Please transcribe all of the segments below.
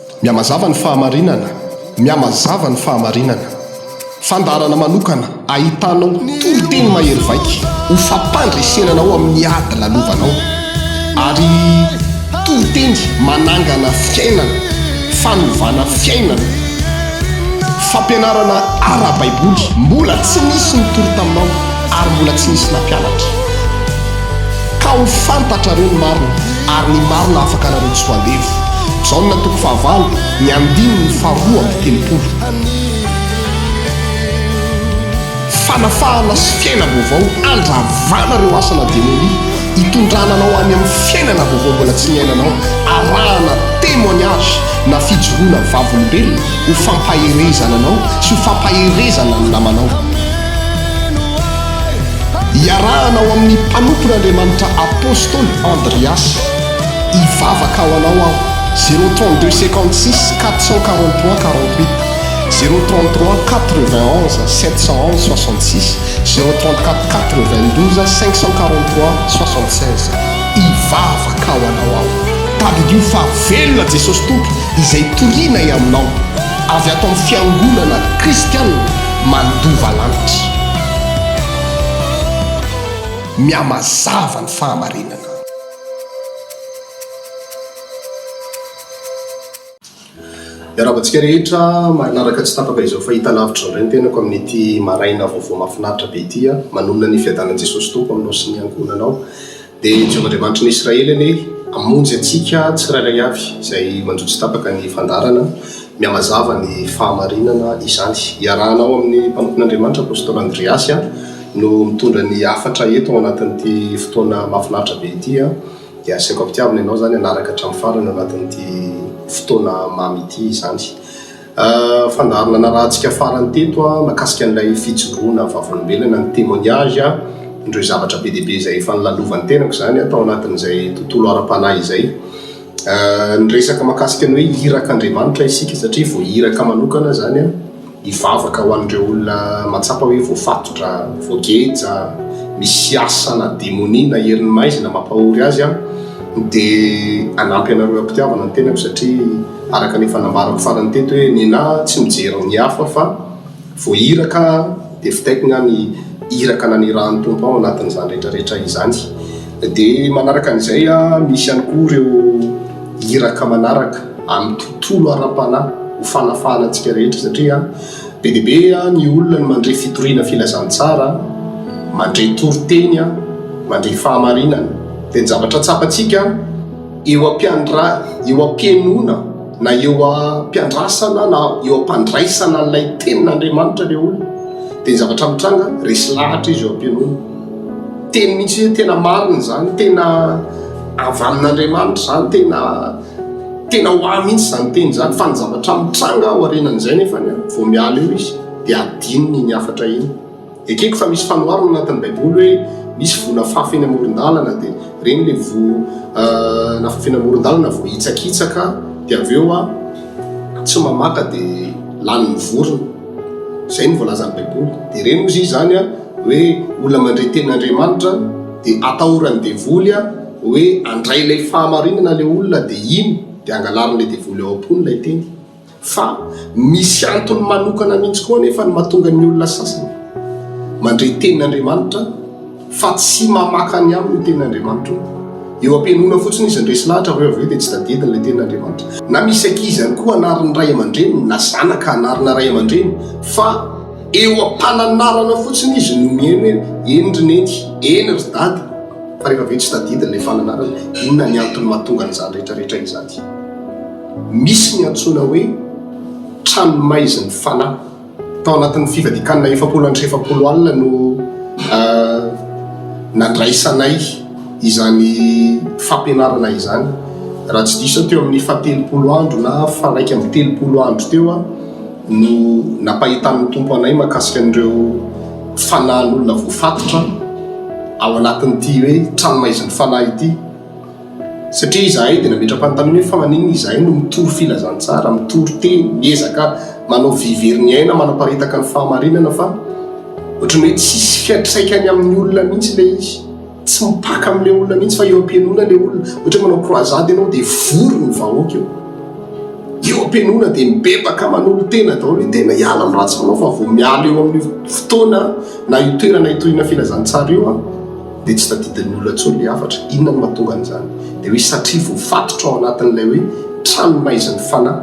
Mihamazava ny fahamarinana, mihamazava ny fahamarinana. Fandaharana manokana ahitanao toriteny mahery vaika ho fampandresena anao amin'ny ady lalovanao. Ary toriteny manangana fiainana, fanovana fiainana. Fampianarana ara-baiboly mbola tsy nisy nitory taminao ary mbola tsy nisy nampianatra. Ka ho fantatrareo ny marina ary ny marina hahafaka anareo tsy ho andevo. Jaona toko fahavalo, ny andininy faharoa amby telopolo. Fanafahana sy fiainam-baovao handravana ireo asana demonia, hitondrana anao any amin'ny fiainana vaovao mbola tsy niainanao, arahana témoignage na fijoroana vavolombelona ho fampaherezana anao sy ho fampaherezana ny namanao. Iarahana ao amin'ny mpanompon'Andriamanitra Apostoly Andriasy. Hivavaka ho anao aho. 0 32 56 443 48 0 33 91 711 66 0 34 92 543 76 Hivavaka ho anao aho. Tadidio fa velona Jesosy Tompo izay torianay aminao avy ato amin'ny Fiangonana Kristiana Mandova Lanitra. Mihamazava ny fahamarinana. Miarahaba antsika rehetra manaraka tsy tapaka izao fahitalavitra izao indray ny tenako amin'ity maraina vaovao mahafinaritra be ity. Manonona ny fiadanan'i Jesosy Tompo aminao sy ny ankohonanao. Dia Jehovah Andriamanitry ny Israely anie hamonjy antsika tsirairay avy izay manjo tsy tapaka ny fandaharana mihamazava ny fahamarinana izany. Iarahanao amin'ny mpanompon'Andriamanitra Apostoly Andriasy no mitondra ny hafatra eto ao anatin'ity fotoana mahafinaritra be ity. Dia asaiko am-pitiavana ianao izany hanaraka hatramin'ny farany ao anatin'ity fotoana mamy ity izany. Fandaharana narahantsika farany teto mahakasika an'ilay fijoroana vavolombelona, ny témoignage, ireo zavatra be dia be izay efa nolalovan'ny tenako izany tao anatin'izay tontolo ara-panahy izay. Niresaka mahakasika ny hoe irak'Andriamanitra isika satria voahiraka manokana izany hivavaka ho an'ireo olona mahatsapa hoe voafatotra, voageja, misy asa na demonia na herin'ny maizina mampahory azy dia hanampy anareo am-pitiavana ny tenako satria araka ny efa nambarako farany teto hoe nenà tsy mijery ny hafa fa voahiraka dia vitaiko nga ny iraka nanirahan'ny Tompo aho anatin'izany rehetra rehetra izany. Dia manaraka an'izay misy ihany koa ireo iraka manaraka amin'ny tontolo ara-panahy ho fanafahana antsika rehetra satria be dia be ny olona no mandre fitoriana filazantsara, mandre toriteny, mandre fahamarinana. Dia ny zavatra tsapantsika eo am-piandra, eo am-pihainoana na eo am-piandrasana na eo am-pandraisana an'ilay tenin'Andriamanitra ilay olona dia ny zavatra mitranga, resy lahatra izy eo am-pihainoana. Teny mihitsy hoe tena marina izany, tena avy amin'Andriamanitra izany, tena tena ho ahy mihitsy izany teny izany, fa ny zavatra mitranga ao aorianan'izay nefany vao miala eo izy dia adinony iny hafatra iny. Ekeko fa misy fanoharana anatin'ny baiboly hoe misy voa nafafy eny amoron-dalana dia ireny ilay voa nafafy eny amoron-dalana voahitsakitsaka dia avy eo tsy mamaka dia lanin'ny vorona. Izay no voalazan'ny baiboly. Dia ireny hozy izy izany hoe olona mandre tenin'Andriamanitra dia atahoran'ny devoly hoe handray ilay fahamarinana ilay olona dia hino dia angalarin'ilay devoly ao am-pony ilay teny. Fa misy antony manokana mihitsy koa anefa ny mahatonga ny olona sasany mandre tenin'Andriamanitra fa tsy mamaka ny aminy io tenin'Andriamanitra io. Eo am-pihainoana fotsiny izy no resy lahatra fa eo avy eo dia tsy tadidiny ilay tenin'Andriamanitra. Na misy ankizy ihany koa anarin'ny ray aman-dreniny na zanaka anarina ray aman-dreny fa eo am-pananarana fotsiny izy no mihaino hoe eny ry neny, eny ry dada fa rehefa avy eo tsy tadidiny ilay fananarana. Inona ny antony mahatonga an'izany rehetrarehetra izany? Misy ny antsoina hoe tranomaizin'ny fanahy. Tao anatin'ny fivadikanina 40 andro sy 40 alina no nandraisanay izany fampianarana izany. Raha tsy diso aho teo amin'ny fahatelopolo andro na faha-31 andro teo no nampahitan'ny Tompo anay mahakasika an'ireo fanahin'olona voafatotra ao anatin'ity hoe tranomaizin'ny fanahy ity. Satria izahay dia nametra-panontaniana hoe fa maninona izahay no mitory filazantsara, mitory teny, miezaka manao vy very ny aina, manaparitaka ny fahamarinana fa ohatran'ny hoe tsisy fiantraikany amin'ny olona mihitsy ilay izy. Tsy mipaka amin'ilay olona mihitsy fa eo am-pihainoana ilay olona. Ohatra hoe manao croisade ianao dia vory ny vahoaka eo. am-pihainoana dia mibebaka manolo-tena daholo hoe tena hiala amin'ny ratsy fanao fa vao miala eo amin'io fotoana na io toerana itoriana filazantsara io an, dia tsy tadidin'ny olona intsony ilay hafatra. Inona no mahatonga an'izany? Dia hoe satria voafatotra ao anatin'ilay hoe tranomaizin'ny fanahy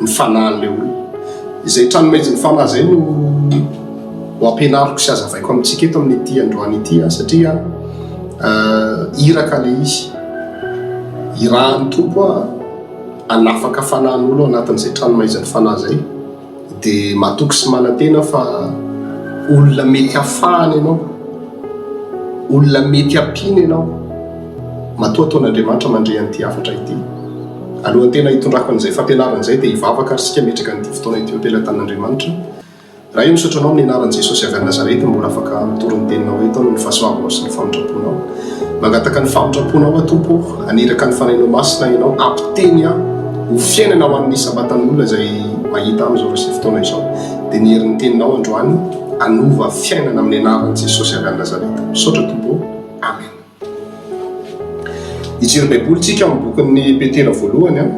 ny fanahin'ilay olona. Izay tranomaizin'ny fanahy izay no ho ampianariko sy hazavaiko amintsika eto amin'ity androany ity an, satria iraka ilay izy. Irahan'ny Tompo aho hanafaka fanahin'olona ao anatin'izay tranomaizin'ny fanahy izay. Dia matoky sy manantena fa olona mety hafahana ianao, olona mety hampiana ianao, matoa ataon'Andriamanitra mandre an'ity hafatra ity. Alohan'ny tena hitondrako an'izay fampianarana izay dia hivavaka ary isika hametraka an'ity fotoana ity eo am-pelatanan'Andriamanitra. Ray o misaotra anao amin'ny anaran'i Jesosy avy any Nazareta mbola afaka mitory ny teninao eto aho noho ny fahasoavanao sy ny famindramponao. Mangataka ny famindramponao aho Tompo o, haniraka ny Fanahinao Masina Ianao hampiteny ahy ho fiainana ho an'ny isam-batan'olona izay mahita ahy amin'izao sy fotoana izao. Dia ny herin'ny teninao androany hanova fiainana amin'ny anaran'i Jesosy avy any Nazareta. Misaotra Tompo o. Amen. Hijery Baiboly tsika ao amin'ny bokin'ny Petera voalohany an.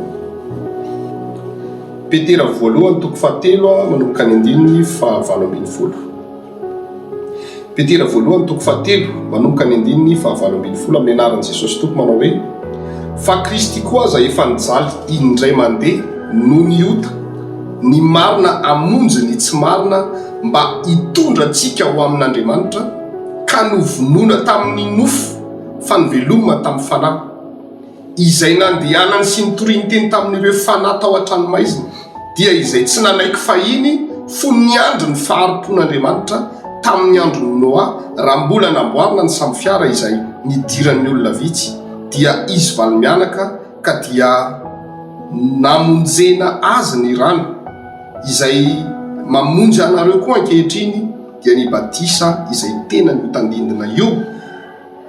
Petera voalohany toko fahatelo manomboka ny andininy fahavalo 18. Petera voalohany toko fahatelo manomboka ny andininy fahavalo 18 amin'ny anaran'i Jesosy Tompo manao hoe fa Kristy koa aza efa nijaly indray mandeha noho ny ota, ny marina hamonjy ny tsy marina mba hitondra antsika ho amin'Andriamanitra, ka novonoina tamin'ny nofo fa novelomina tamin'ny fanahy, izay nandehanany sy nitoriany teny tamin'ireo fanahy tao an-tranomaizina, dia izay tsy nanaiky fahiny fony niandry ny fahari-pon'Andriamanitra tamin'ny andron'i Noa, raha mbola namboarina ny sambo-fiara izay nidiran'ny olona vitsy, dia izy valo-mianaka, ka dia namonjena azy ny rano, izay mamonjy anareo koa ankehitriny, dia ny batisa izay tena io tandindona io,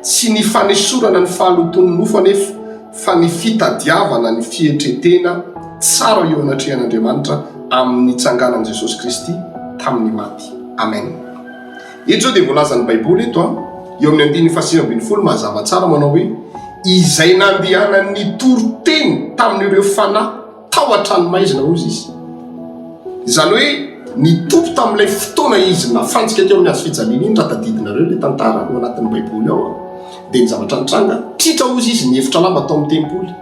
tsy ny fanesorana ny fahalotoan'ny nofo anefa, fa ny fitadiavana ny fietren-tena tsara eo anatrehan'Andriamanitra amin'ny nitsanganan'i Jesosy Kristy tamin'ny maty. Amen. Eto izao dia voalazan'ny Baiboly eto an, eo amin'ny andininy faha-19 mazava tsara manao hoe, Izay nandehanany nitory teny tamin'ireo fanahy tao an-tranomaizina hozy izy. Izany hoe ny Tompo tamin'ilay fotoana izy nafantsika teo amin'ny hazo fijaliana iny, raha tadidinareo ilay tantara ao anatin'ny Baiboly ao, dia ny zavatra nitranga, tritra hozy izy ny efitra lamba tao amin'ny tempoly.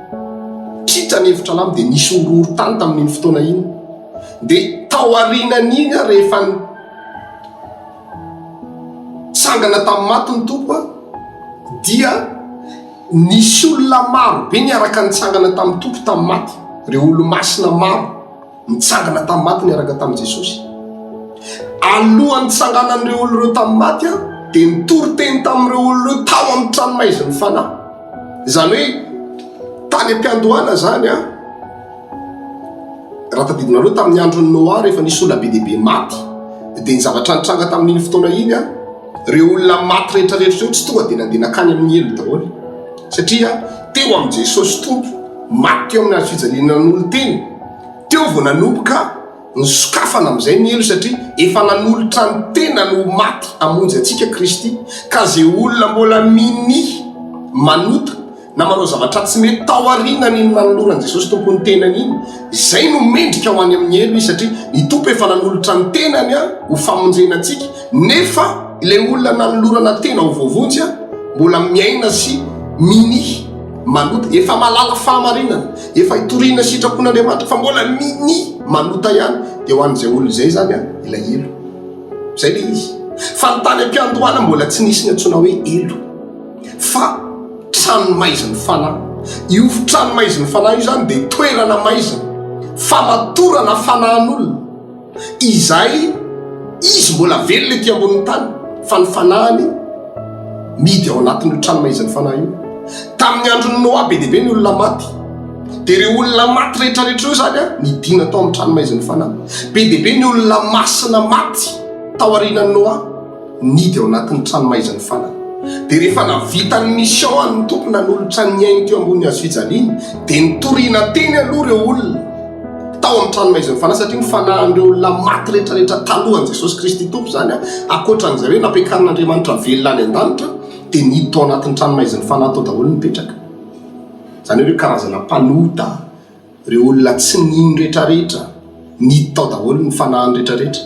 Tritra ny efitra lamba dia nisy horohorontany tamin'iny fotoana iny. Dia tao aorianan'iny rehefa nitsangana tamin'ny maty ny Tompo dia nisy olona maro be niaraka nitsangana tamin'ny Tompo tamin'ny maty, ireo olo-masina maro nitsangana tamin'ny maty niaraka tamin'i Jesosy. Alohan'ny nitsanganan'ireo olona ireo tamin'ny maty dia nitory teny tamin'ireo olona ireo tao amin'ny tranomaizin'ny fanahy. Izany hoe tany am-piandohana izany an, raha tadidinareo tamin'ny andron'i Noa rehefa nisy olona be dia be maty dia ny zavatra nitranga tamin'iny fotoana iny an, ireo olona maty rehetra rehetra ireo tsy tonga dia nandeha nankany amin'ny helo daholo satria teo amin'i Jesosy Tompo maty teo amin'ny hazo fijaliana nanolo-tena teo vao nanomboka nisokafana amin'izay ny helo satria efa nanolotra ny tenany ho maty hamonjy antsika Kristy ka izay olona mbola minia manota na manao zavatra tsy mety tao aorianan'iny nanoloran'i Jesosy Tompo ny tenany iny, izay no mendrika ho any amin'ny helo izy satria ny Tompo efa nanolotra ny tenany ho famonjena antsika, nefa ilay olona nanolorana tena ho voavonjy mbola miaina sy minia manota, efa mahalala fahamarinana, efa itoriana sitrapon'Andriamanitra fa mbola minia manota ihany, dia ho an'izay olona izay izany ilay helo. Izay ilay izy. Fa ny tany am-piandohana mbola tsy nisy ny antsoina hoe helo. Fa tranomaizin'ny fanahy. Io tranomaizin'ny fanahy io izany dia toerana maizina, famatorana fanahin'olona, izay izy mbola velona ety ambonin'ny tany, fa ny fanahiny mihidy ao anatin'io tranomaizin'ny fanahy io. Tamin'ny andron'i Noa be dia be ny olona maty. Dia ireo olona maty rehetra rehetra ireo izany nidina tao amin'ny tranomaizin'ny fanahy. Be dia be ny olona masina maty tao aorianan'i Noa. Nidy ao anatin'ny tranomaizin'ny fanahy. Dia rehefa navita ny mission any ny Tompo nanolotra ny ainy teo ambonin'ny hazofijaliana dia nitoriana teny aloha ireo olona tao amin'ny tranomaizin'ny fanahy satria ny fanahin'ireo olona maty rehetrarehetra talohan'i Jesosy Kristy Tompo izany ankoatran'izay hoe nampiakarin'Andriamanitra velona any an-danitra dia nidy tao anatin'ny tranomaizin'ny fanahy tao daholo nipetraka. Izany hoe ireo karazana mpanota. Ireo olona tsy nino rehetrarehetra, nidy tao daholo ny fanahiny rehetrarehetra,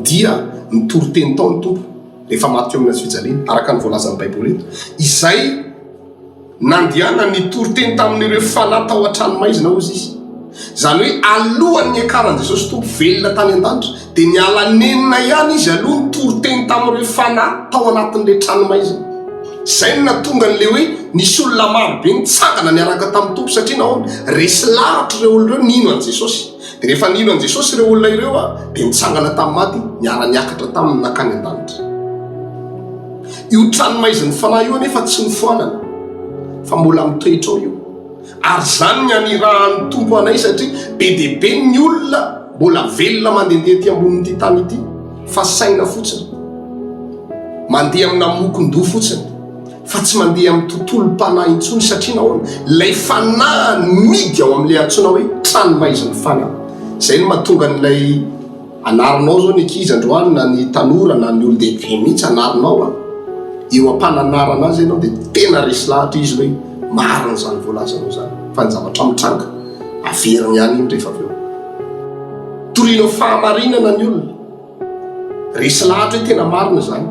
dia nitory teny tao ny Tompo rehefa maty teo amin'ny hazofijaliana, araka ny voalazan'ny Baiboly eto, izay nandehanany nitory teny tamin'ireo fanahy tao an-tranomaizina, hozy izy. Izany hoe alohan'ny niakaran'i Jesosy Tompo velona tany an-danitra, dia niala nenina ihany izy aloha nitory teny tamin'ireo fanahy tao anatin'ilay tranomaizina. Izay no nahatonga an'ilay hoe nisy olona maro be nitsangana niaraka tamin'ny Tompo satria nahoana? Resy lahatra ireo olona ireo nino an'i Jesosy. Dia rehefa nino an'i Jesosy ireo olona ireo dia nitsangana tamin'ny maty niara-niakatra taminy nankany an-danitra. Io tranomaizin'ny fanahy io anefa tsy nofoanana fa mbola mitoetra ao io. Ary izany ny anirahan'ny Tompo anay satria be dia be ny olona mbola velona mandehandeha ety ambonin'ity tany ity fa saina fotsiny. Mandeha amina mokon-doha fotsiny fa tsy mandeha amin'ny tontolom-panahy intsony satria nahoana? Ilay fanahy mihidy ao amin'ilay antsoina hoe tranomaizin'ny fanahy. Izay no mahatonga an'ilay Anarinao zao ny ankizy androany na ny tanora na ny olon-dehibe mihitsy anarinao a! Eo am-pananarana azy ianao dia tena resy lahatra izy hoe marina izany voalazanao izany fa ny zavatra mitranga averiny ihany iny rehefa avy eo. Torianao fahamarinana ny olona, resy lahatra hoe tena marina izany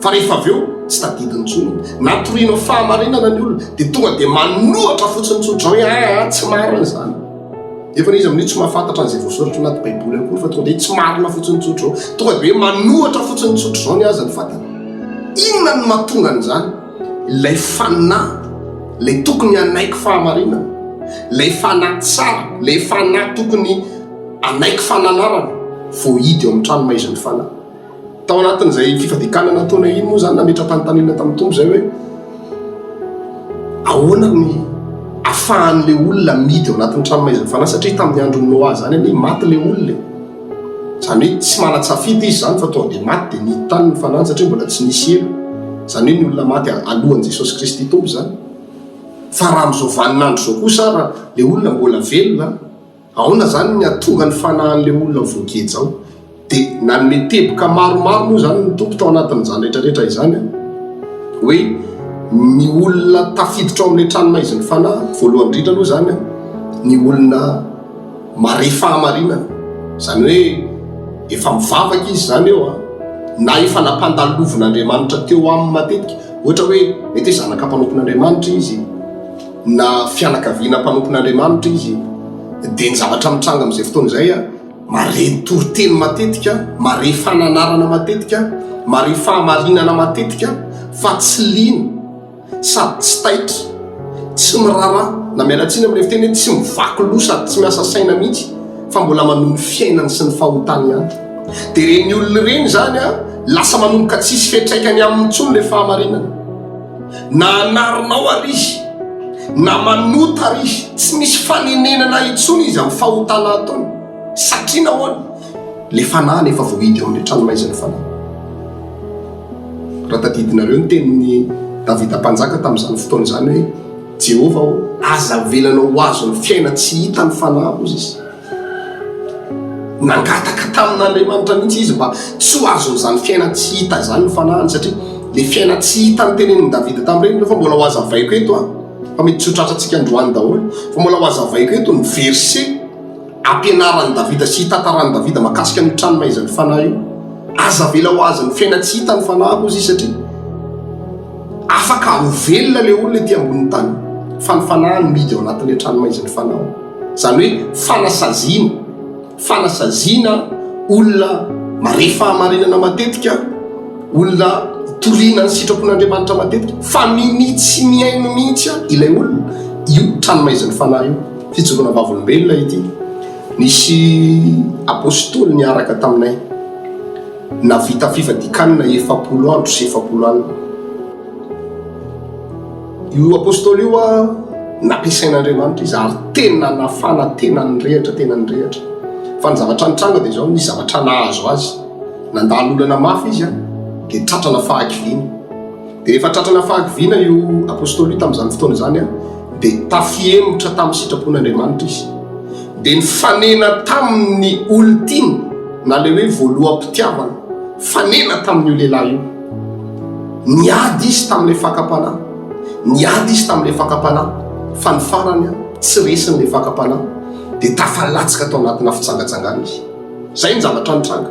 fa rehefa avy eo tsy tadidiny intsony iny. Na torianao fahamarinana ny olona dia tonga dia manohatra fotsiny tsotra izao hoe aa tsy marina izany. Nefa izy amin'io tsy mahafantatra an'izay voasoratra anaty baiboly akory fa tonga dia tsy marina fotsiny tsotra izao. Tonga dia hoe manohatra fotsiny tsotra izao ny azy ny fantany. Inona no mahatonga an'izany? Ilay fanahy, ilay tokony hanaiky fahamarinana, ilay fanahy tsara, ilay fanahy tokony hanaiky fananarana, voahidy ao amin'ny trano maizin'ny fanahy. Tao anatin'izay fifadikanana nataonay iny moa izany nametra-panontaniana tamin'ny Tompo izay hoe ahoana ny afahan'ilay olona mihidy ao anatin'ny tranomaizin'ny fanahy satria tamin'ny andron'i Noa izany anie maty ilay olona e. Izany hoe tsy manan-tsafidy izy izany fa tonga dia maty dia nihidy tany ny fanahiny satria mbola tsy nisy helo. Izany hoe ny olona maty alohan'i Jesosy Kristy Tompo izany. Fa raha amin'izao vaninandro izao kosa ara ilay olona mbola velona, Ahoana izany ny hahatonga ny fanahin'ilay olona ho voageja ao? Dia nanome teboka maromaro moa izany ny Tompo tao anatin'izany rehetrarehetra izany an, hoe ny olona tafiditra ao amin'ilay tranomaizin'ny fanahy, voalohany indrindra aloha izany an, ny olona mare fahamarinana, izany hoe efa mivavaka izy izany eo an, na efa nampandalovin'Andriamanitra teo aminy matetika, ohatra hoe mety hoe zanaka mpanompon'Andriamanitra izy, na fianakaviana mpanompon'Andriamanitra izy, dia ny zavatra mitranga amin'izay fotoana izay, mare toriteny matetika, mare fananarana matetika, mare fahamarinana matetika, fa tsy liana sady tsy taitra, tsy miraharaha, na miala tsiny amin'ilay fiteny hoe tsy mivaky loha sady tsy miasa saina mihitsy, fa mbola manohy ny fiainany sy ny fahotany ihany. Dia ireny olona ireny izany, lasa manomboka tsisy fiantraikany aminy intsony ilay fahamarinana. Na anarinao ary izy, na manota ary izy, tsy misy fanenenana intsony izy amin'ny fahotana ataony. Satria nahoana? Ilay fanahiny efa voahidy ao amin'ilay tranomaizin'ny fanahy. Raha tadidinareo ny tenin'i Davida Mpanjaka tamin'izany fotoana izany hoe, Jehovah ô, aza avelanao ho azon'ny fiainan-tsy hita ny fanahiko, hozy izy. Nangataka tamin'Andriamanitra mihitsy izy mba tsy ho azon'izany fiainan-tsy hita izany ny fanahiny, satria ilay fiainan-tsy hita notenenin'i Davida tamin'ireny, nefa mbola hohazavaiko eto an, fa mety tsy ho tratrantsika androany daholo, fa mbola hohazavaiko eto ny verset ampianaran'i Davida sy itantaran'i Davida mahakasika an'io tranomaizan'ny fanahy io. Aza avela ho azon'ny fiainan-tsy hita ny fanahiko, hozy izy, satria afaka ho velona ilay olona ety ambonin'ny tany, fa ny fanahiny mihidy ao anatin'ilay tranomaizin'ny fanahy. Izany hoe fanasaziana, fanasaziana olona mare fahamarinana matetika, olona itoriana ny sitrapon'Andriamanitra matetika, fa minia tsy mihaino mihitsy ilay olona, io tranomaizin'ny fanahy io. Fijoroana vavolombelona ity. Nisy apostoly niaraka taminay, nahavita fifadian-kanina 40 andro sy 40 alina. Io Apostoly io nampiasain'Andriamanitra izy ary tena nafana, tena nirehitra, tena nirehitra. Fa ny zavatra nitranga dia izao, nisy zavatra nahazo azy. Nandalo olana mafy izy dia tratrana fahakiviana. Dia rehefa tratrana fahakiviana io Apostoly io tamin'izany fotoana izany dia tafihemotra tamin'ny sitrapon'Andriamanitra izy. Dia nifanena tamin'ny olon-tiany na ilay hoe voaloham-pitiavana, nifanena tamin'io lehilahy io. Niady izy tamin'ilay fakam-panahy. Niady izy tamin'ilay fakam-panahy, fa ny farany. Tsy resiny ilay fakam-panahy dia tafalatsaka tao anatina fijangajangana izy. Izay ny zavatra nitranga.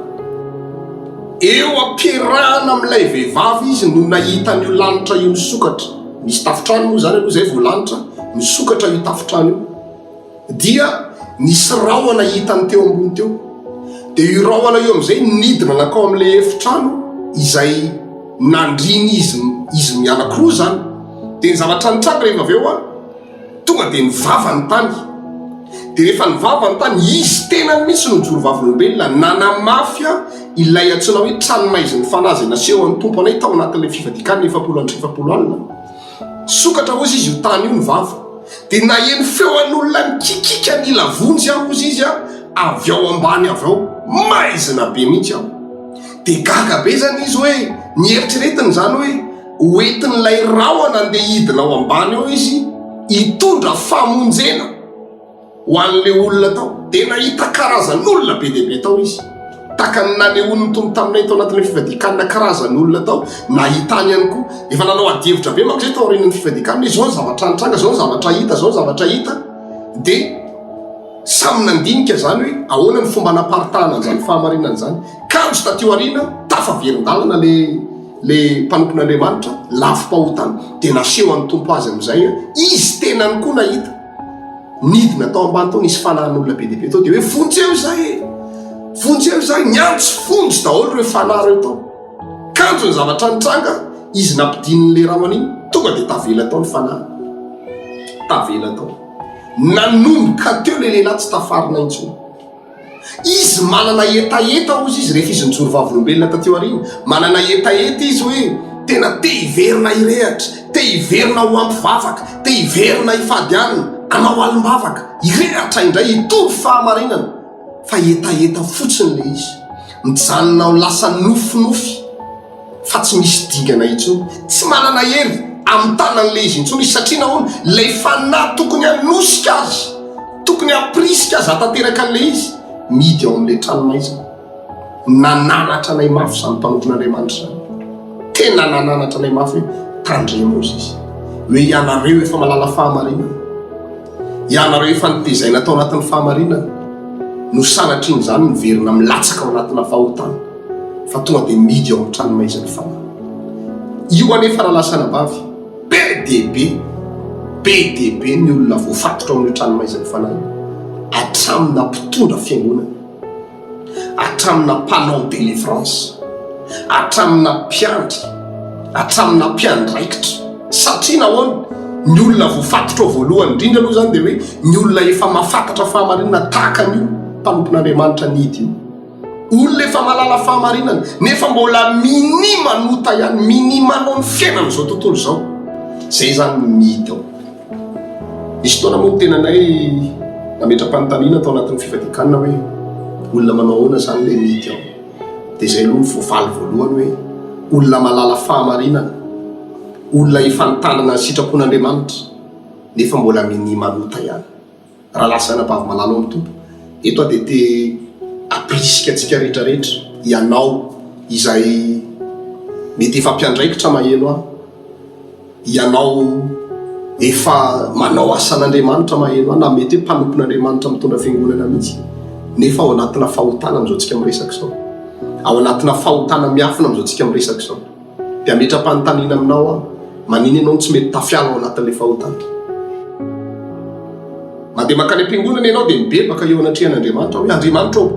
Eo am-piarahana amin'ilay vehivavy izy no nahita an'io lanitra io nisokatra. Misy tafontrano moa izany aloha izay vao lanitra, nisokatra io tafontrano io. Dia nisy rahona hitany teo ambony teo. Dia io rahona io amin'izay nidina nankao amin'ilay efitrano izay nandrian'izy izy mianankiroa izany. Dia ny zavatra nitranga rehefa avy eo an, tonga dia nivava ny tany. Dia rehefa nivava ny tany, izy tenany mihitsy no nijoro vavolombelona, nanamafy ilay antsoina hoe tranomaizin'ny fanahy izay nasehon'ny Tompo anay tao anatin'ilay fivadikanina 40 andro sy 40 alina. Nisokatra hozy izy io tany io ny vava. Dia naheno feo an'olona nikikika nila vonjy aho hozy izy avy ao ambany avy ao. Maizina be mihitsy aho. Dia gaga be izany izy hoe, nieritreretiny izany hoe ho entin'ilay rahona andeha hidina ao ambany ao izy hitondra famonjena. Ho an'ilay olona tao, dia nahita karazan'olona be dia be tao izy. Tahaka ny nanehoan'ny Tompo taminay tao anatin'ilay fifadian-kanina karazan'olona tao, nahitany ihany koa. Efa nanao adihevitra be manko izay tao aorian'ny fifadian-kanina hoe izao ny zavatra nitranga, izao ny zavatra hita, izao ny zavatra hita. Dia samy nandinika izany hoe ahoana ny fomba hanaparitahana an'izany fahamarinana izany. Kanjo taty aoriana, tafaverin-dalana ilay ilay mpanompon'Andriamanitra, lafim-pahotana, dia nasehon'ny Tompo azy amin'izay, izy tenany koa nahita. Nidina tao ambany tao nisy fanahin'olona be dia be tao dia hoe vonjeo izahay e! Vonjeo izahay! Niantso vonjy daholo ireo fanahy ireo tao. Kanjo ny zavatra nitranga, izy nampidinin'ilay rahona iny, tonga dia tavela tao ny fanahiny. Tavela tao. Nanomboka teo ilay lehilahy tsy tafarina intsony. Izy manana hetaheta hozy izy rehefa izy nijoro vavolombelona taty aoriana, manana hetaheta izy hoe tena te hiverina hirehatra, te hiverina ho ampy vavaka, te hiverina hifady hanina, hanao alim-bavaka, hirehatra indray, hitory fahamarinana, fa hetaheta fotsiny ilay izy. Mijanona ho lasa nofinofy. fa tsy misy dingana intsony, tsy manana hery amin'ny tanan'ilay izy intsony izy, satria nahoana? Ilay fanahy tokony hanosika azy, tokony hampirisika azy hahatanteraka an'ilay izy, mihidy ao amin'ilay tranomaizina. Nananatra anay mafy izany mpanompon'Andriamanitra izany. Tena nananatra anay mafy hoe tandremo ozy izy. Hoe ianareo efa malala fahamarinana. Ianareo efa nitezaina tao anatin'ny fahamarinana. No sanatrian'izany miverina milatsaka ao anatina fahotana. Fa tonga dia mihidy ao amin'ny tranomaizin'ny fanahy. Io anefa rahalahy sy anabavy, be dia be, be dia be ny olona voafatotra ao amin'io tranomaizin'ny fanahy io, hatramina mpitondra fiangonana, hatramina mpanao délivrance, hatramina mpiandry, hatramina mpiandraikitra. Satria nahoana? Ny olona voafatotra ao voalohany indrindra aloha izany dia hoe ny olona efa mahafantatra fahamarinana tahaka an'io mpanompon'Andriamanitra nihidy io. Olona efa mahalala fahamarinana nefa mbola minia manota ihany, minia manao ny fiainan'izao tontolo izao. Izay izany no mihidy ao. Nisy fotoana moa ny tenanay nametra-panontaniana tao anatin'ny fifadian-kanina hoe olona manao ahoana izany ilay mihidy ao. Dia izay aloha no voavaly voalohany hoe olona mahalala fahamarinana, olona efa nitanana ny sitrapon'Andriamanitra nefa mbola minia manota ihany. Rahalahy sy anabavy malala ao amin'ny Tompo, eto aho dia te hampirisika antsika rehetra rehetra, ianao izay mety efa mpiandraikitra maheno ahy, ianao efa manao asan'Andriamanitra maheno ahy, na mety hoe mpanompon'Andriamanitra mitondra fiangonana mihitsy, nefa ao anatina fahotana amin'izao tsika miresaka izao, ao anatina fahotana miafina amin'izao tsika miresaka izao. Dia hametra-panontaniana aminao aho, manina ianao no tsy mety tafiala ao anatin'ilay fahotana? Mandeha mankany am-piangonana ianao dia mibebaka eo anatrehan'Andriamanitra hoe, Andriamanitra ô,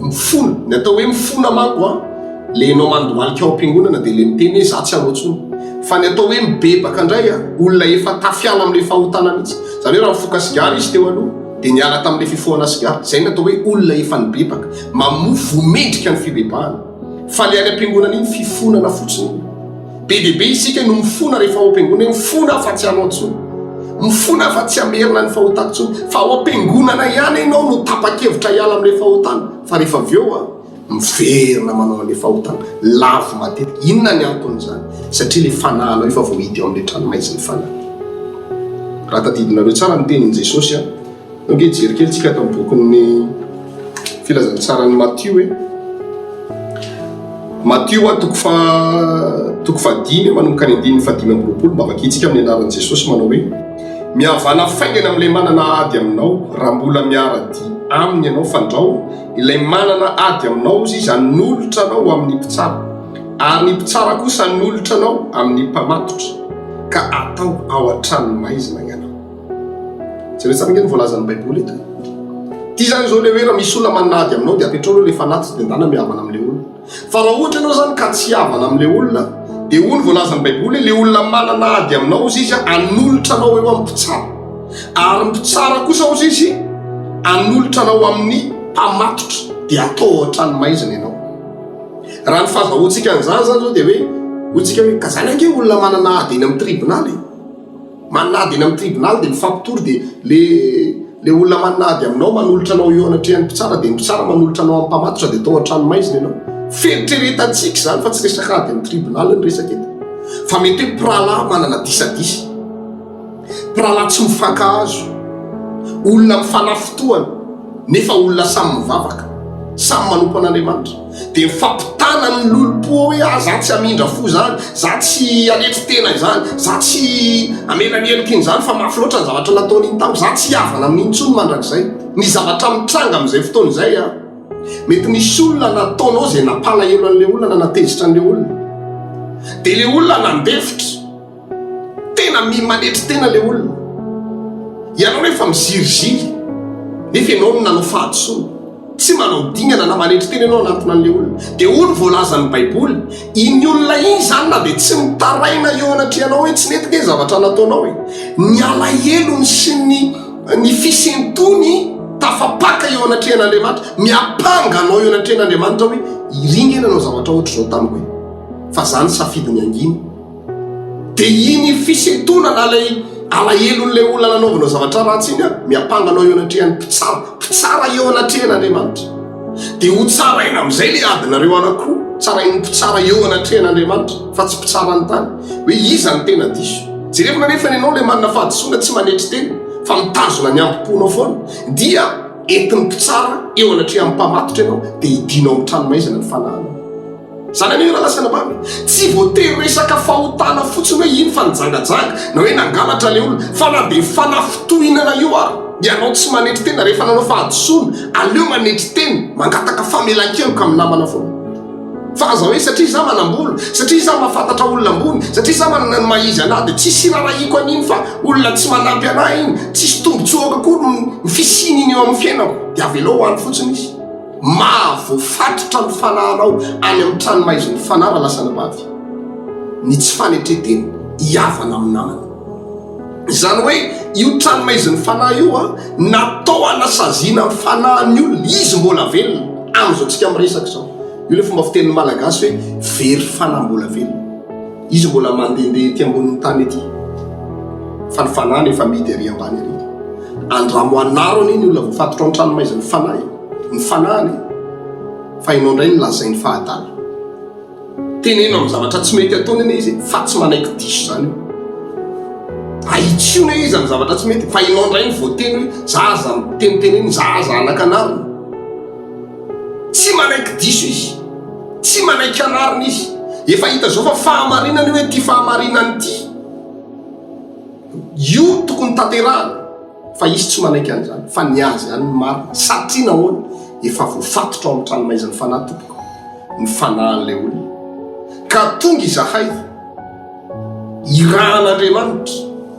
mifona. Ny atao hoe mifona manko an, ilay ianao mandohalika ao am-piangonana dia ilay miteny hoe izaho tsy hanao intsony. Fa ny atao hoe mibebaka indray an, olona efa tafiala amin'ilay fahotana mihitsy. Izany hoe raha nifoka sigara izy teo aloha dia niala tamin'ilay fifohana sigara. Izay no atao hoe olona efa nibebaka. Mamoa voa mendrika ny fibebahana. Fa le any am-piangonana iny fifonana fotsiny iny. Be dia be isika no mifona rehefa ao am-piangonana hoe mifona aho fa tsy hanao intsony. Mifona aho fa tsy hamerina ny fahotako intsony. Fa ao am-piangonana ihany ianao no tapa-kevitra hiala amin'ilay fahotana. Fa rehefa avy eo an, miverina manao an'ilay fahotana. Lavo matetika. Inona ny anton'izany? Satria ilay fanahinao efa voahidy ao amin'ilay tranomaizin'ny fanahy. Raha tadidinareo tsara ny tenin'i Jesosy an. Ange hijery kely tsika ato amin'ny bokin'ny filazantsaran'i Matio e. Matio a toko faha toko fahadimy manomboka any andininy fahadimy amby roapolo mba vakintsika amin'ny anaran'i Jesosy manao hoe. Mihavàna faingana amin'ilay manana ady aminao, raha mbola miara-dia aminy ianao, fandrao ilay manana ady aminao hozy izy hanolotra anao ho amin'ny mpitsara, ary ny mpitsara kosa hanolotra anao amin'ny mpamatotra, ka atao ao an-tranomaizina ianao. Jereo tsara ange ny voalazan'ny Baiboly eto e. Ity izany izao ilay hoe raha misy olona manana ady aminao dia apetraho aloha ilay fanatitra dia ndana mihavana amin'ilay olona. Fa raha ohatra ianao izany ka tsy hihavana amin'ilay olona dia hoy ny voalazan'ny Baiboly hoe ilay olona manana ady aminao hozy izy hanolotra anao eo amin'ny mpitsara. Ary ny mpitsara kosa hozy izy hanolotra anao amin'ny mpamatotra dia atao ao an-tranomaizina ianao. Raha ny fahazahoantsika an'izany izany izao dia hoe hoy tsika hoe ka izany ange olona manana ady eny amin'ny tribonaly e. Manana ady eny amin'ny tribonaly dia mifampitory dia le le olona manana ady aminao manolotra anao eo anatrehan'ny mpitsara dia ny mpitsara manolotra anao amin'ny mpamatotra dia atao an-tranomaizina ianao. Fieritreretantsika izany fa tsy resaka ady amin'ny tribonaly ny resaka eto. Fa mety hoe mpirahalahy manana disadisa. Mpirahalahy tsy mifankahazo. Olona mifanafintohana. Nefa olona samy mivavaka, samy manompo an'Andriamanitra. Dia mifampitana ny lolompo ao hoe ah za tsy hamindra fo izany, za tsy hanetry tena izany, za tsy hamela ny heloka iny izany fa mafy loatra ny zavatra nataony iny tamiko, za tsy hihavana amin'iny intsony mandrakizay. Ny zavatra mitranga amin'izay fotoana izay an, mety nisy olona nataonao izay nampalahelo an'ilay olona na natezitra an'ilay olona. Dia ilay olona nandefitra. Tena mi manetry tena le olona. Ianao nefa miziriziry nefa ianao no nanao fahadisoana. Tsy manao dingana na manetry tena ianao hanantona an'le olona. Dia hoy ny voalazan'ny baiboly, iny olona iny izany na dia tsy mitaraina eo anatrehanao hoe tsy nety nge ny zavatra nataonao e. Ny alahelony sy ny ny fisentoany tafapaka eo anatrehan'Andriamanitra, miampanga anao eo anatrehan'Andriamanitra hoe iry nge nanao zavatra ohatr'izao tamiko e. Fa za nisafidy ny hangina. Dia iny fisintonana ilay alahelon'ilay olona nanaovanao zavatra ratsy iny an, miampanga anao eo anatrehan'ny mpitsara, mpitsara eo anatrehan'Andriamanitra. Dia ho tsaraina amin'izay ilay adinareo anankiroa, tsarain'ny mpitsara eo anatrehan'Andriamanitra, fa tsy mpitsara ny tany, hoe iza no tena diso. Jerevina anefa ny anao ilay manana fahadisoana tsy manetry tena, fa mitazona ny hambom-ponao foana, dia entin'ny mpitsara eo anatrehan'ny mpamatotra ianao, dia hidiana ao amin'ny tranomaizina ny fanahinao. Zany anie raha lasa anabavy e! Tsy voatery resaka fahotana fotsiny hoe iny fa nijangajanga na hoe nangalatra le olona fa na dia fanafintohinana io ary ianao tsy manetry tena rehefa nanao fahadisoana aleo manetry tena mangataka famelan-keloka amin'ny namana foana fa aza hoe satria za manam-bola satria za mahafantatra olona ambony satria za manana ny maha izy anah dia tsisy irarahiako an'iny fa olona tsy manampy anah iny tsisy tombotsoako akory ny fisian'iny eo amin'ny fiainako dia avelao ho any fotsiny izy. Mahavoafatotra ny fanahinao any amin'ny tranomaizin'ny fanahy raha lasa anabavy ny tsy fanetren-tena hihavana amin'ny namana. Izany hoe io tranomaizin'ny fanahy io an, natao hanasaziana ny fanahin'ny olona, izy mbola velona, amin'izao tsika miresaka izao. Io ilay fomba fitenin'ny Malagasy hoe very fanahy mbola velona. Izy mbola mandehandeha ety ambonin'ny tany ety, fa ny fanahiny efa mihidy ary ambany ary. Andramo anaro anie ny olona voafatotra ao an-tranomaizin'ny fanahy e! Ny fanahiny e! Fa ianao indray no lazainy fa adala. Teneno amin'ny zavatra tsy mety ataony anie izy e, fa tsy manaiky diso izany io. Ahitsio anie izy amin'ny zavatra tsy mety, fa ianao indray no voateny hoe za aza miteniteneny, za aza anakanarina. Tsy manaiky diso izy. Tsy manaiky anarina izy. Efa hita izao fa fahamarinana io hoe ity fahamarinana ity. Io tokony tanterahana fa izy tsy manaiky an'izany fa ny azy ihany no marina. Satria nahoana? Efa voafatotra ao amin'ny tranomaizan'ny fanahy tompoko ny fanahin'ilay olona. Ka tonga izahay irahan'Andriamanitra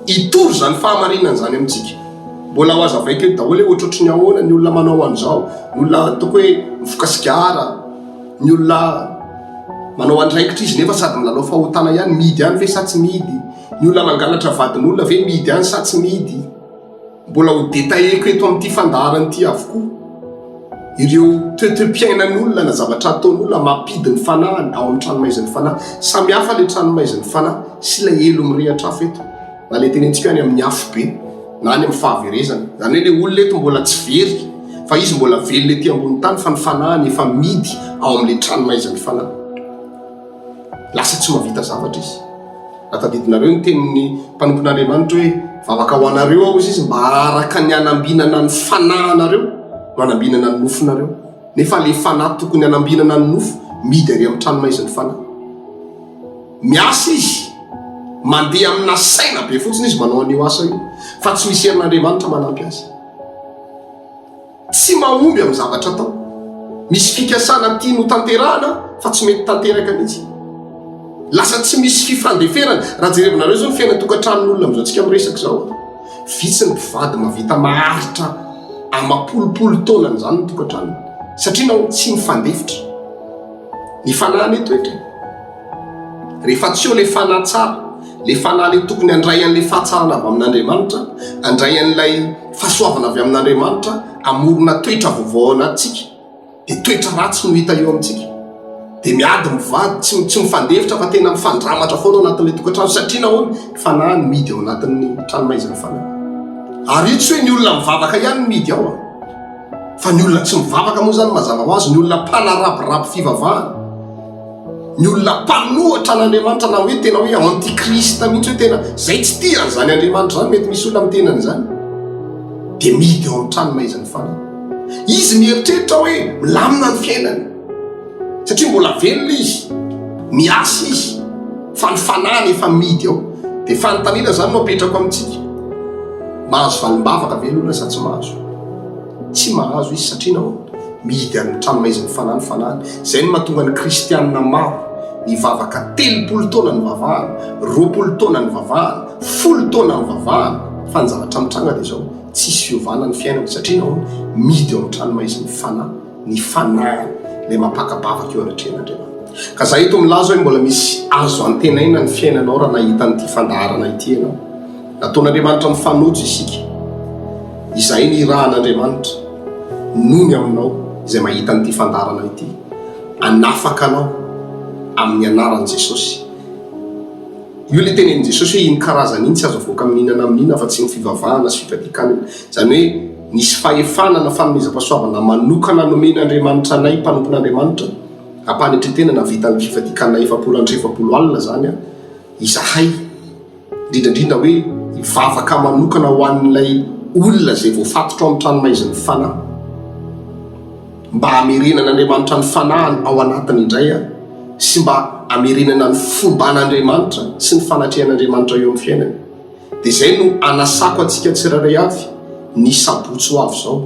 hitory izany fahamarinana izany amintsika. Mbola ho azavaiko eto daholo hoe ohatrohatry ny ahoana ny olona manao an'izao, ny olona ataoko hoe mifoka sigara, ny olona manao andraikitra izy nefa sady milalao fahotana ihany, mihidy ihany ve sa tsy mihidy, ny olona mangalatra vadin'olona ve mihidy ihany sa tsy mihidy. Mbola ho detailleko eto amin'ity fandaharana ity avokoa ireo toetoem-piainan'olona na zavatra ataon'olona mampidy ny fanahiny ao amin'ny tranomaizin'ny fanahy. Samy hafa ilay tranomaizin'ny fanahy sy ilay helo mirehitra afo eto. Na ilay tenentsika hoe any amin'ny afobe na any amin'ny fahaverezana. Izany hoe ilay olona eto mbola tsy very fa izy mbola velona ety ambony tany fa ny fanahiny efa mihidy ao amin'ilay tranomaizin'ny fanahy. Lasa tsy mahavita zavatra izy. Raha tadidinareo ny tenin'ny mpanompon'Andriamanitra hoe, Vavaka ho anareo aho, hozy izy, mba araka ny hanambinana ny fanahinareo no hanambinana ny nofonareo. Nefa ilay fanahy tokony hanambinana ny nofo, mihidy ary amin'ny tranomaizin'ny fanahy. Miasa izy, mandeha amina saina be fotsiny izy manao an'io asa io. Fa tsy misy herin'Andriamanitra manampy azy. Tsy mahomby amin'ny zavatra atao. Misy fikasana tiany ho tanterahana fa tsy mety tanteraka mihitsy. Lasa tsy misy fifandeferana. Raha jerevinareo izao ny fiainan-tokantranon'olona amin'izao tsika miresaka izao, vitsy ny mpivady mahavita maharitra amam-polopolo taonany izany ny tokantranony. Satria nahoana? Tsy mifandefitra. Ny fanahy anie toetra e. Rehefa tsy eo ilay fanahy tsara, ilay fanahy ilay tokony handray an'ilay fahatsarana avy amin'Andriamanitra, handray an'ilay fahasoavana avy amin'Andriamanitra, hamorona toetra vaovao ao anatintsika, dia toetra ratsy no hita eo amintsika. Dia miady mivady, tsy tsy mifandefitra fa tena mifandramatra foana ao anatin'ilay tokantrano satria nahoana? Ny fanahy no mihidy ao anatin'ny tranomaizina fanahy. Ary io tsy hoe ny olona mivavaka ihany no mihidy ao an. Fa ny olona tsy mivavaka moa izany mazava ho azy, ny olona mpanarabirabo fivavahana. Ny olona mpanohatra an'Andriamanitra na hoe tena hoe antichrist mihitsy hoe tena zay tsy tia an'izany Andriamanitra izany, mety misy olona miteny an'izany, dia mihidy ao amin'ny trano maizin'ny fanahy. Izy mieritreritra hoe milamina ny fiainany satria mbola velona izy, miasa izy, fa ny fanahiny efa mihidy ao. Dia fanontaniana izany no apetrako amintsika, mahazo valim-bavaka ve ny olona sa tsy mahazo? Tsy mahazo izy satria nahoana? Mihidy any amin'ny tranomaizin'ny fanahy ny fanahiny. Izay no mahatonga ny kristianina maro nivavaka 30 taona nivavahana, 20 taona nivavahana, folo taona nivavahana, fa ny zavatra mitranga dia izao, tsisy fiovana ny fiainany satria nahoana? Mihidy ao amin'ny tranomaizin'ny fanahy ny fanahiny, ilay mampaka-bavaka eo anatrehan'Andriamanitra. Ka za eto milaza hoe mbola misy azo antenaina ny fiainanao raha nahita an'ity fandaharana ity ianao. Nataon'Andriamanitra mifanojo isika. Izahay nirahan'Andriamanitra noho ny aminao izay mahita an'ity fandaharana ity, hanafaka anao amin'ny anaran'i Jesosy. Io ilay tenenin'i Jesosy hoe iny karazana iny tsy azo avoaka amin'inona na amin'inona afa-tsy ny fivavahana sy fifadian-kanina. Izany hoe nisy fahefana na fanomezam-pahasoavana manokana nomen'Andriamanitra anay mpanompon'Andriamanitra am-panetren-tena nahavita an'ilay fifadian-kanina 40 andro sy 40 alina izany izahay. Indrindra indrindra hoe hivavaka manokana ho an'ilay olona izay voafatotra ao amin'ny tranomaizin'ny fanahy. Mba hamerenan'Andriamanitra ny fanahiny ao anatiny indray sy mba hamerenana ny fomban'Andriamanitra sy ny fanatrehan'Andriamanitra eo amin'ny fiainany. Dia izay no anasako antsika tsirairay avy ny sabotsy ho avy izao.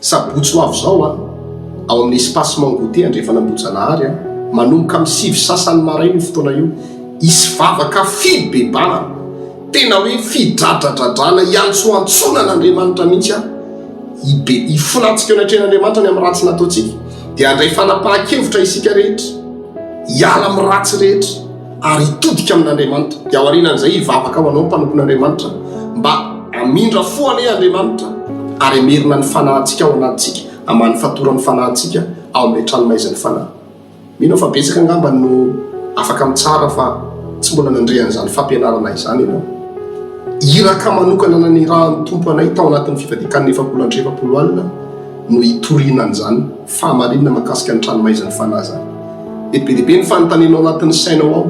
Sabotsy ho avy izao an, ao amin'ny Espace Mangoté Andrefan'Ambohijanahary an, manomboka amin'ny sivy sasany maraina io fotoana io, hisy vavaka fibebahana, tena hoe fidradradradrana hiantsoantsoana an'Andriamanitra mihitsy an, hibe, hifonantsika eo anatrehan'Andriamanitra ny amin'ny ratsy nataontsika, dia handray fanapahan-kevitra isika rehetra, hiala amin'ny ratsy rehetra. ary hitodika amin'Andriamanitra. Dia aorianan'izay hivavaka ho anao mpanompon'Andriamanitra mba hamindra fo anie Andriamanitra ary hamerina ny fanahintsika ao anatintsika, hamaha ny fatoran'ny fanahintsika ao amin'ilay tranomaizin'ny fanahy. Mino aho fa betsaka angamba no afaka mitsara fa tsy mbola nandre an'izany fampianarana izany ianao. Iraka manokana nanirahan'ny Tompo anay tao anatin'ny fivadikan'ny 40 andro 40 alina no hitoriana an'izany fahamarinana mahakasika ny tranomaizin'ny fanahy izany. Mety be dia be ny fanontaniana ao anatin'ny sainao ao,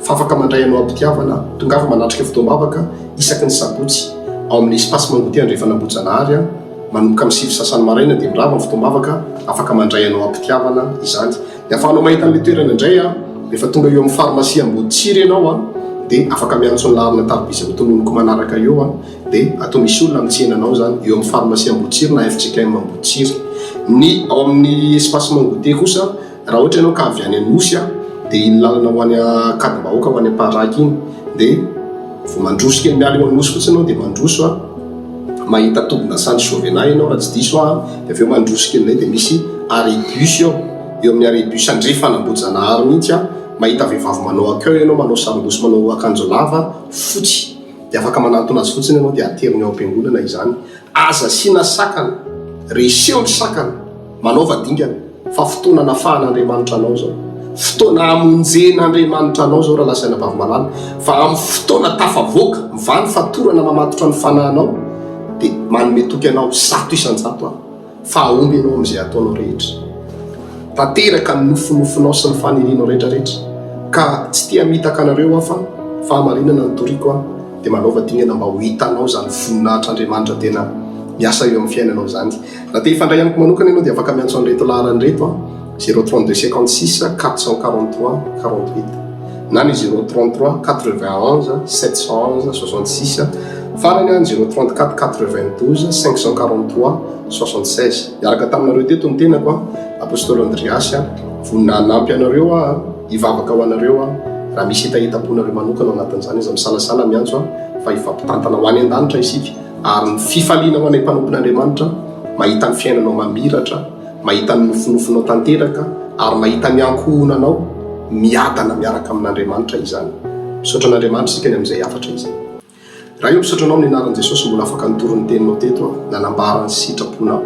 fa afaka mandray anao am-pitiavana aho. Tongava manatrika fotoam-bavaka isaky ny sabotsy ao amin'ny Espace Mangoty Andrefan'Ambohijanahary aho, manomboka amin'ny sivy sasany maraina dia mirava ny fotoam-bavaka, afaka mandray anao am-pitiavana izany. Ny ahafahanao mahita an'ilay toerana indray an, rehefa tonga eo amin'ny pharmacie Amboditsiry ianao an, dia afaka miantso ny laharana tarobia izay hotononiko manaraka eo an, dia atao misy olona mitsena anao izany eo amin'ny pharmacie Amboditsiry na fjkm Amboditsiry. Ny ao amin'ny Espace Mangote kosa, raha ohatra ianao ka avy any Anosy an, dia iny lalana ho any Ankadimbahoaka ho any Amparaky iny, dia vao mandroso kely miala eo Anosy fotsiny ianao dia mandroso an, mahita tobin-dasantsy Jovena ianao raha tsy diso aho an, dia avy eo mandroso kely indray dia misy arrêt bus eo, eo amin'ny arrêt bus Andrefan'Ambohijanahary mihitsy an, mahita vehivavy manao accueil ianao, manao saron-dosy manao akanjo lava fotsy. Dia afaka manantona azy fotsiny ianao dia ateriny ao am-piangonana izany. Aza asiana sakana. Reseo ny sakana. Manaova dingana. Fa fotoana anafahan'Andriamanitra anao izao. Fotoana hamonjen'Andriamanitra anao izao rahalahy sy anabavy malala. Fa amin'ny fotoana tafavoaka, mivaha ny fatorana mamatotra ny fanahinao, dia manome toky anao 100% aho. Fa hahomby ianao amin'izay ataonao rehetra. Tanteraka ny nofinofinao sy ny fanirianao rehetra rehetra. Ka tsy te hamitaka anareo aho fa fahamarinana no toriko an, dia manaova dingana mba ho hitanao izany voninahitr'Andriamanitra tena miasa eo amin'ny fiainanao izany. Raha te hifandray amiko manokana ianao dia afaka miantso an'ireto laharana ireto an, 032 56 443 48 na ny 033 91 711 66. Farany an, 034 92 543 76. Niaraka taminareo teto ny tenako an, Apostoly Andriasy an, vonona hanampy anareo aho an, hivavaka ho anareo aho, raha misy hetahetam-ponareo manokana ao anatin'izany aza misalasala miantso aho fa hifampitantana ho any an-danitra isika ary ny fifaliana ho anay mpanompon'Andriamanitra mahita ny fiainanao mamiratra, mahita ny nofinofinao tanteraka ary mahita ny ankohonanao miadana miaraka amin'Andriamanitra izany. Misaotra an'Andriamanitra isika ny amin'izay hafatra izay. Ray ô misaotra anao amin'ny anaran'i Jesosy mbola afaka nitory ny teninao teto aho, nanambara ny sitraponao.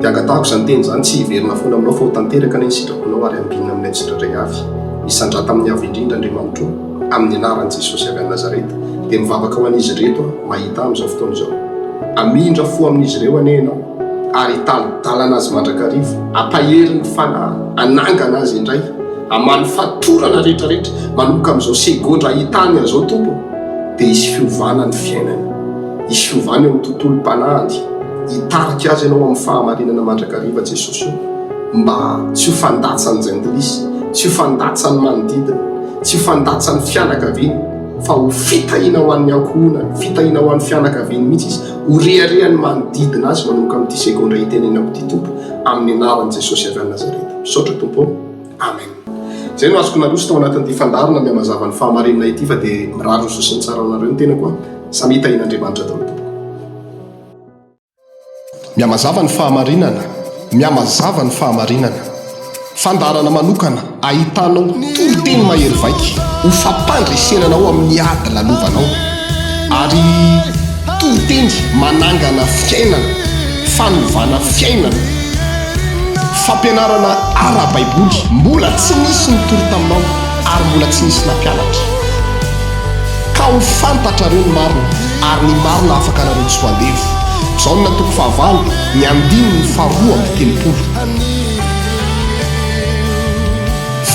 Dia angatahako izany teny izany tsy hiverina foana aminao fa ho tanteraka anie ny sitraponao ary hambinina aminay tsirairay avy. Misandrata amin'ny Avo Indrindra Andriamanitro ô, amin'ny anaran'i Jesosy avy any Nazareta, dia mivavaka ho an'izy ireto aho mahita ahy amin'izao fotoana izao. Hamindra fo amin'izy ireo anie ianao ary hitali-dalana azy mandrakariva, hampahery ny fanahiny, hanangana azy indray, hamaha ny fatorana rehetrarehetra manomboka amin'izao segondra ahitany an'izao Tompo ô. dia hisy fiovana ny fiainany, hisy fiovana eo amin'ny tontolom-panahiny, hitarika azy ianao amin'ny fahamarinana mandrakariva Jesosy o, mba tsy ho fandatsan'ny jentilisa, tsy ho fandatsan'ny manodidina, tsy ho fandatsan'ny fianakaviany, fa ho fitahiana ho an'ny ankohonany, fitahiana ho an'ny fianakaviany mihitsy izy, ho reharehan'ny manodidina azy manomboka amin'ity segondra itenenako ity Tompo, amin'ny anaran'i Jesosy avy any Nazareta. Misaotra Tompo o. Amen. Izay no azoko naroso tao anatin'ity fandaharana mihamazava ny fahamarinana ity fa dia mirary ny soa sy ny tsara ho anareo ny tenako a. Samia tahian'Andriamanitra daholo tompoko. Mihamazava ny fahamarinana, mihamazava ny fahamarinana. Fandaharana manokana ahitanao toriteny mahery vaika ho fampandresena anao amin'ny ady lalovanao. Ary toriteny manangana fiainana, fanovana fiainana. Fampianarana ara-baiboly mbola tsy nisy nitory taminao ary mbola tsy nisy nampianatra. Ka ho fantatrareo ny marina, ary ny marina hahafaka anareo tsy ho andevo. Jaona toko fahavalo, ny andininy faharoa amby telopolo.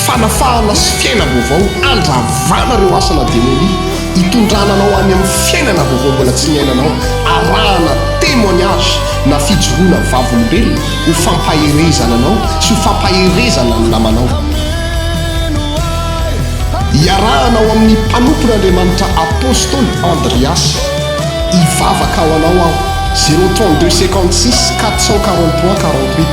Fanafahana sy fiainam-baovao handravana ireo asana demonia, hitondrana anao any amin'ny fiainana vaovao mbola tsy niainanao, arahana témoignage na fijoroana vavolombelona ho fampaherezana anao sy ho fampaherezana ny namanao. Iarahana ao amin'ny mpanompon'Andriamanitra Apostoly Andriasy. Hivavaka ho anao aho, zéro 32 56 443 48,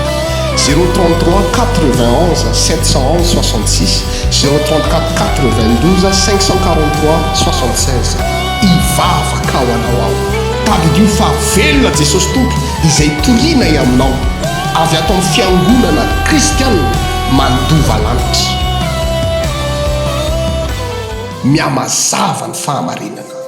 zéro 33 91 711 66, zéro 34 92 543 76. Hivavaka ho anao aho. Tadidio fa velona Jesosy Tompo izay torianay aminao, avy ato amin'ny Fiangonana Kristiana Mandova Lanitra. Mihamazava ny fahamarinana.